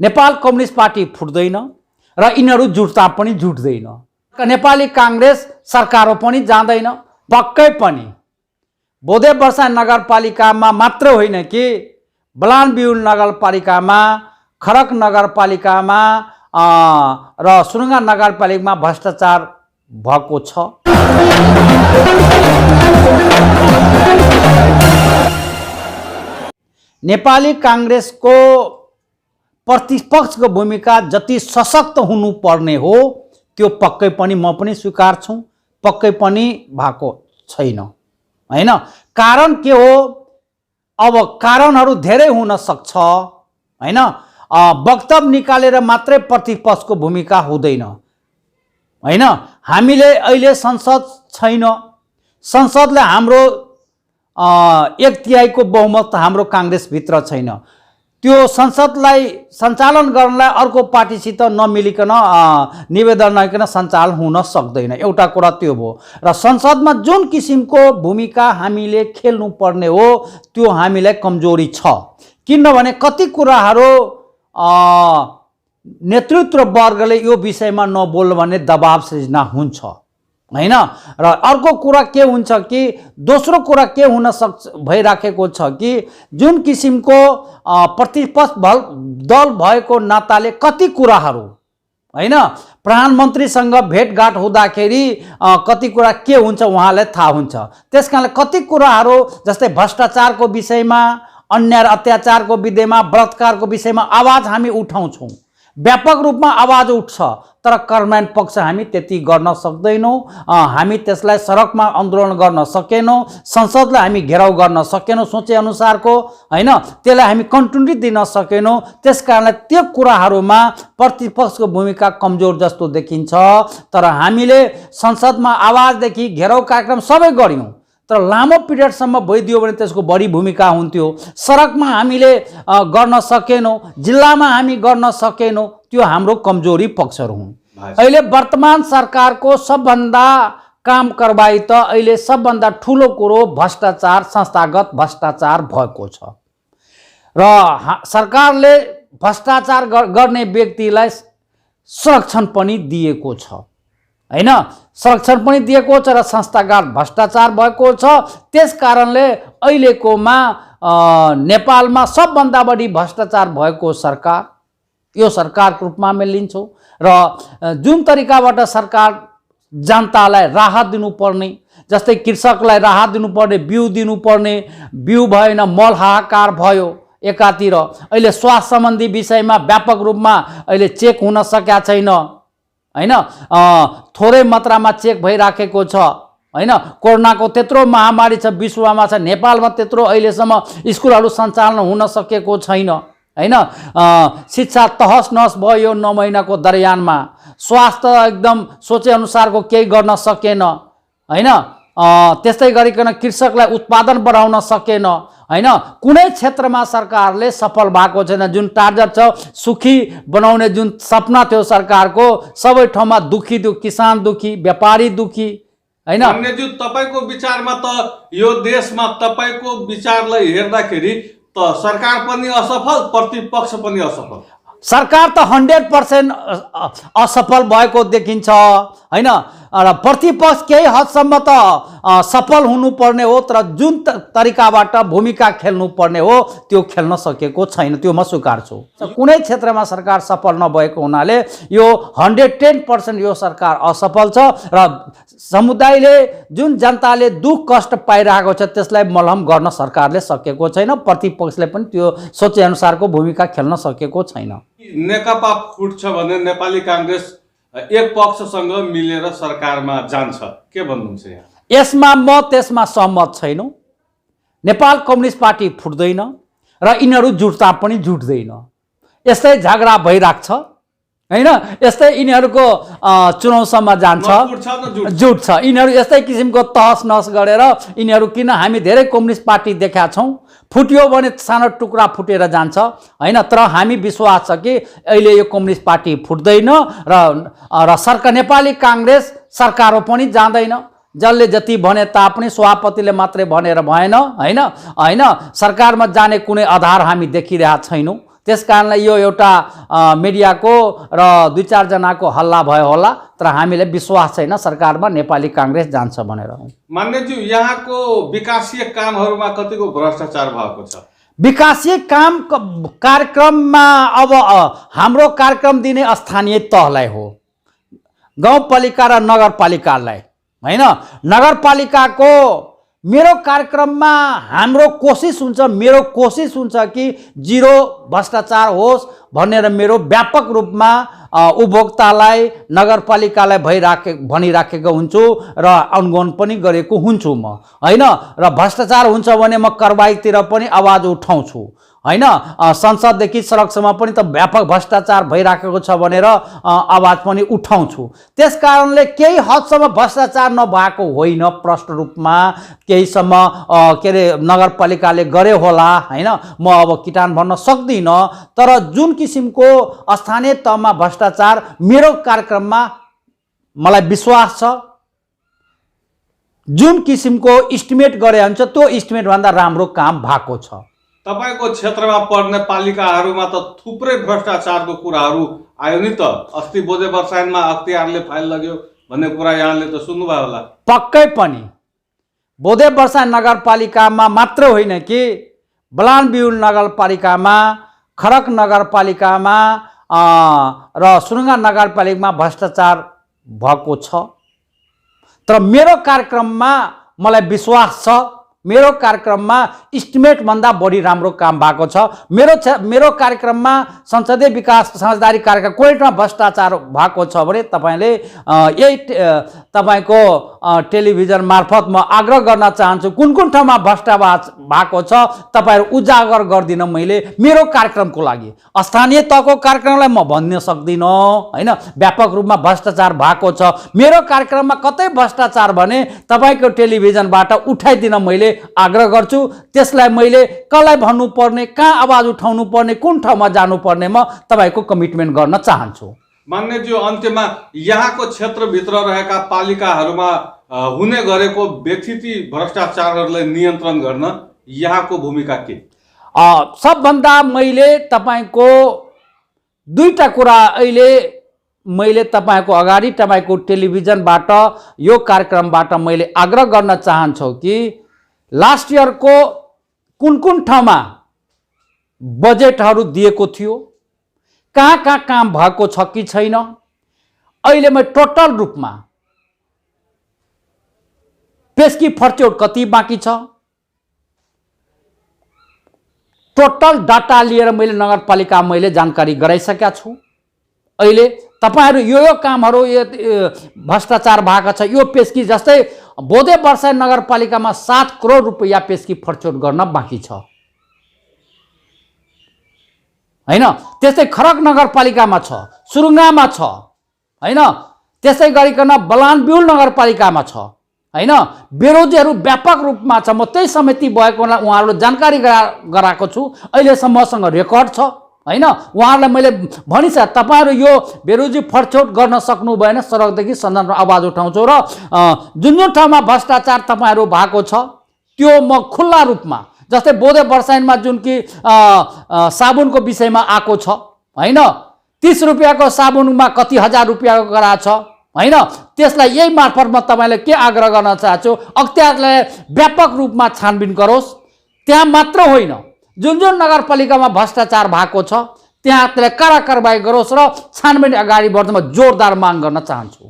Nepal communist party फुट्दैन र यिनीहरू जुट्दा पनि जुट्दैन। नेपाली कांग्रेस सरकारमा पनि जाँदैन। पक्कै पनि बोधे वर्षा नगरपालिकामा मात्र होइन कि बलानबिउल नगरपालिकामा, खरक नगरपालिकामा र सुरुङ्गा नगरपालिकामा भ्रष्टाचार भएको छ। नेपाली कांग्रेसको प्रतिपक्षको भूमिका जति सशक्त हुनुपर्ने हो त्यो पक्कै पनि म पनि स्वीकार्छु, पक्कै पनि भएको छैन हैन। कारण के हो? अब कारणहरू धेरै हुन सक्छ हैन। वक्तव्य निकालेर मात्रै प्रतिपक्षको भूमिका हुँदैन हैन। हामीले अहिले संसद छैन, संसदले हाम्रो 1/3 बहुमत हाम्रो कांग्रेस भित्र छैन। त्यो संसदलाई सञ्चालन गर्नलाई अर्को पार्टीसित नमिलिकन निवेदन नगरिकन सञ्चालन हुन सक्दैन। एउटा कुरा त्यो हो। र संसदमा जुन किसिमको भूमिका हामीले खेल्नु पर्ने हो त्यो हामीलाई कमजोरी छ। किनभने कति कुराहरू नेतृत्व वर्गले यो विषयमा नबोल्नु भन्ने दबाव सृजना हुन्छ हैन। र अर्को कुरा के हुन्छ कि दोस्रो कुरा के हुन सक्छ भइराखेको छ कि जुन किसिमको प्रतिपक्ष दल भएको नाताले कति कुराहरू हैन प्रधानमन्त्रीसँग भेटघाट हुँदाखेरि कति कुरा के हुन्छ उहाँलाई थाहा हुन्छ। त्यसकारणले कति कुराहरू जस्तै भ्रष्टाचारको विषयमा, अन्याय अत्याचारको विषयमा, बलात्कारको विषयमा आवाज हामी उठाउँछौँ, व्यापक रूपमा आवाज उठ्छ। तर कार्यान्वयन पक्ष हामी त्यति गर्न सक्दैनौँ। हामी त्यसलाई सडकमा आन्दोलन गर्न सकेनौँ, संसदलाई हामी घेराउ गर्न सकेनौँ सोचे अनुसारको हैन। त्यसलाई हामी कन्टिन्युटी दिन सकेनौँ। त्यसकारणले त्यो कुराहरूमा प्रतिपक्षको भूमिका कमजोर जस्तो देखिन्छ। तर हामीले संसदमा आवाजदेखि घेराउ कार्यक्रम सबै गर्यौँ, तर लामो पिरियडसम्म भइदियो भने त्यसको बढी भूमिका हुन्थ्यो। सडकमा हामीले गर्न सकेनौँ, जिल्लामा हामी गर्न सकेनौँ। त्यो हाम्रो कमजोरी पक्षहरू हुन्। अहिले वर्तमान सरकारको सबभन्दा काम कारबाही त अहिले सबभन्दा ठुलो कुरो भ्रष्टाचार, संस्थागत भ्रष्टाचार भएको छ। र सरकारले भ्रष्टाचार गर्ने व्यक्तिलाई संरक्षण पनि दिएको छ हैन। संरक्षण पनि दिएको छ र संस्थागत भ्रष्टाचार भएको छ। त्यस कारणले अहिलेकोमा नेपालमा सबभन्दा बढी भ्रष्टाचार भएको सरकार यो सरकारको रूपमा हामी लिन्छौँ। र जुन तरिकाबाट सरकार जनतालाई राहत दिनुपर्ने, जस्तै कृषकलाई राहत दिनुपर्ने, बिउ दिनुपर्ने, बिउ भएन, मल हाहाकार भयो एकातिर। अहिले स्वास्थ्य सम्बन्धी विषयमा व्यापक रूपमा अहिले चेक हुन सकेका छैन हैन। थोरै मात्रामा चेक भइराखेको छ हैन। कोरोनाको त्यत्रो महामारी छ, विश्वमा छ, नेपालमा त्यत्रो अहिलेसम्म स्कुलहरू सञ्चालन हुन सकेको छैन हैन। शिक्षा तहस नहस भयो 9 महिनाको दरयानमा। स्वास्थ्य एकदम सोचे अनुसारको केही गर्न सकेन हैन। त्यस्तै गरिकन कृषकलाई उत्पादन बढाउन सकेन हैन। कुनै क्षेत्रमा सरकारले सफल भएको छैन। जुन टार्गेट छ सुखी बनाउने जुन सपना थियो सरकारको, सबै ठाउँमा दुखी, किसान दुखी, व्यापारी दुखी हैन। अन्यजु तपाईको विचारमा त यो देशमा तपाईको विचारलाई हेर्दाखेरि त सरकार पनि असफल, प्रतिपक्ष पनि असफल। सरकार त 100% असफल भएको देखिन्छ हैन। र प्रतिपक्ष केही हदसम्म त सफल हुनुपर्ने हो, तर जुन तरिकाबाट भूमिका खेल्नुपर्ने हो त्यो खेल्न सकेको छैन। त्यो म स्वीकार्छु। कुनै क्षेत्रमा सरकार सफल नभएको हुनाले यो 110% यो सरकार असफल छ। र समुदायले जुन जनताले दुख कष्ट पाइरहेको छ त्यसलाई मलहम गर्न सरकारले सकेको छैन। प्रतिपक्षले पनि त्यो सोचे अनुसारको भूमिका खेल्न सकेको छैन। नेकपा फुट्छ भने नेपाली कांग्रेस एक पक्षसँग मिलेर सरकारमा जान्छ, के भन्नुहुन्छ यहाँ? यसमा म त्यसमा सहमत छैन। नेपाल कम्युनिस्ट पार्टी फुट्दैन र यिनीहरू जुट्दा पनि जुट्दैन। यस्तै झगडा भइराख्छ हैन। यस्तै यिनीहरूको चुनावसम्म जान्छ, जुट्छ। यिनीहरू यस्तै किसिमको तहस नहस गरेर यिनीहरू, किन हामी धेरै कम्युनिस्ट पार्टी देखाएको छौँ, फुट्यो भने सानो टुक्रा फुटेर जान्छ हैन। तर हामी विश्वास छ कि अहिले यो कम्युनिस्ट पार्टी फुट्दैन र सरकार नेपाली कांग्रेस सरकारमा पनि जाँदैन। जसले जति भने तापनि सभापतिले मात्रै भनेर भएन हैन। सरकारमा जाने कुनै आधार हामी देखिरहेका छैनौँ। त्यस कारणले यो एउटा मिडियाको र 2-4 जनाको हल्ला भयो होला, तर हामीले विश्वास छैन सरकारमा नेपाली काङ्ग्रेस जान्छ भनेर। मान्यज्यू, यहाँको विकासीय कामहरूमा कतिको भ्रष्टाचार भएको छ? विकासीय काम कार्यक्रममा अब हाम्रो कार्यक्रम दिने स्थानीय तहलाई हो, गाउँपालिका र नगरपालिकालाई हैन। नगरपालिकाको मेरो कार्यक्रममा हाम्रो कोसिस हुन्छ कि जिरो भ्रष्टाचार होस् भनेर मेरो व्यापक रूपमा उपभोक्तालाई नगरपालिकालाई भनिराखेको हुन्छु र अनुगमन पनि गरेको हुन्छु म हैन। र भ्रष्टाचार हुन्छ भने म कारबाहीतिर पनि आवाज उठाउँछु हैन। संसददेखि सडकसम्म पनि त व्यापक भ्रष्टाचार भइराखेको छ भनेर आवाज पनि उठाउँछु। त्यस कारणले केही हदसम्म भ्रष्टाचार नभएको होइन, प्रष्ट रूपमा केहीसम्म के अरे नगरपालिकाले गरे होला हैन। म अब किटान भन्न सक्दिनँ, तर जुन किसिमको स्थानीय तहमा भ्रष्टाचार मेरो कार्यक्रममा मलाई विश्वास छ, जुन किसिमको इस्टिमेट गरे हुन्छ त्यो इस्टिमेटभन्दा राम्रो काम भएको छ। तपाईको क्षेत्रमा पर्ने पालिकाहरूमा त थुप्रै भ्रष्टाचारको कुराहरू आयो नि त। अस्ति बोधे वर्षाइनमा अख्तियारले फाइल लग्यो भन्ने कुरा यहाँले त सुन्नुभयो होला। पक्कै पनि बोधे वर्षाइन नगरपालिकामा मात्र होइन कि बलानबिउल नगरपालिकामा, खरक नगरपालिकामा र सुरुङ्गा नगरपालिकामा भ्रष्टाचार भएको छ। तर मेरो कार्यक्रममा मलाई विश्वास छ, मेरो कार्यक्रममा इस्टिमेट भन्दा बढी राम्रो काम भएको छ। मेरो कार्यक्रममा संसदीय विकास समझदारी कार्यक्रम कुनै ठाउँमा भ्रष्टाचार भएको छ भने तपाईले यही तपाईको टेलिभिजन मार्फत म आग्रह गर्न चाहन्छु, कुन कुन ठाउँमा भ्रष्टाचार भएको छ तपाईहरु उजागर गर्दिन। मैले मेरो कार्यक्रमको लागि स्थानीय तहको कार्यक्रमलाई म भन्न सक्दिन हैन, व्यापक रूपमा भ्रष्टाचार भएको छ। मेरो कार्यक्रममा कतै भ्रष्टाचार भने तपाईको टेलिभिजनबाट उठाइदिन मैले आग्रह गर्छु। त्यसलाई मैले कसलाई भन्नुपर्ने, कहाँ आवाज उठाउनु पर्ने, कुन ठाउँमा जानुपर्ने म तपाईको कमिटमेन्ट गर्न चाहन्छु। मान्यज्यू, अन्त्यमा यहाँको क्षेत्रभित्र रहेका पालिकाहरूमा हुने गरेको व्यथिति भ्रष्टाचारहरूलाई नियन्त्रण गर्न यहाँको भूमिका के? सबभन्दा मैले तपाईको दुईटा कुरा अहिले मैले तपाईको अगाडि तपाईको टेलिभिजनबाट यो कार्यक्रमबाट मैले आग्रह गर्न चाहन्छु कि लास्ट इयर को कुन कुन ठाउँमा बजेटहरू दिएको थियो, कहाँ कहाँ काम भएको छ कि छैन, अहिले म टोटल रूपमा पेस्की फर्चौट कति बाँकी छ, टोटल डाटा लिएर मैले नगरपालिका मैले जानकारी गराइसकेका छु। अहिले तपाईहरु यो कामहरू भ्रष्टाचार भएको छ, यो पेस्की जस्तै बोधे वर्षाइन नगरपालिकामा 7 करोड रुपैयाँ पेस्की फर्चौट गर्न बाँकी छ हैन। त्यस्तै खरक नगरपालिकामा छ, सुरुङ्गामा छ हैन, त्यसै गरिकन बलानबिउल नगरपालिकामा छ हैन। विरोधीहरू व्यापक रूपमा छ। म त्यही समिति भएकोलाई उहाँहरूले जानकारी गराएको छु, अहिलेसम्म मसँग रेकर्ड छ हैन। उहाँहरूलाई मैले भनिस तपाईहरु यो बेरोजी फर्चौट गर्न सक्नु भएन, सडकदेखि सदनमा आवाज उठाउँछु र जुन जुन ठाउँमा भ्रष्टाचार तपाईहरु भएको छ त्यो म खुल्ला रूपमा, जस्तै बोधे वर्षाइनमा जुन कि साबुनको विषयमा आएको छ हैन, 30 रुपैयाँको साबुनमा कति हजार रुपैयाँको गराएको छ हैन। त्यसलाई यही मार्फत म तपाईलाई के आग्रह गर्न चाहन्छु, अख्तियारले व्यापक रूपमा छानबिन गरोस्। त्यहाँ मात्र होइन, जुन जुन नगरपालिकामा भ्रष्टाचार भएको छ त्यहाँ त्यसलाई कारबाही गरोस् र छानबिन अगाडि बढ्नमा जोरदार माग गर्न चाहन्छु।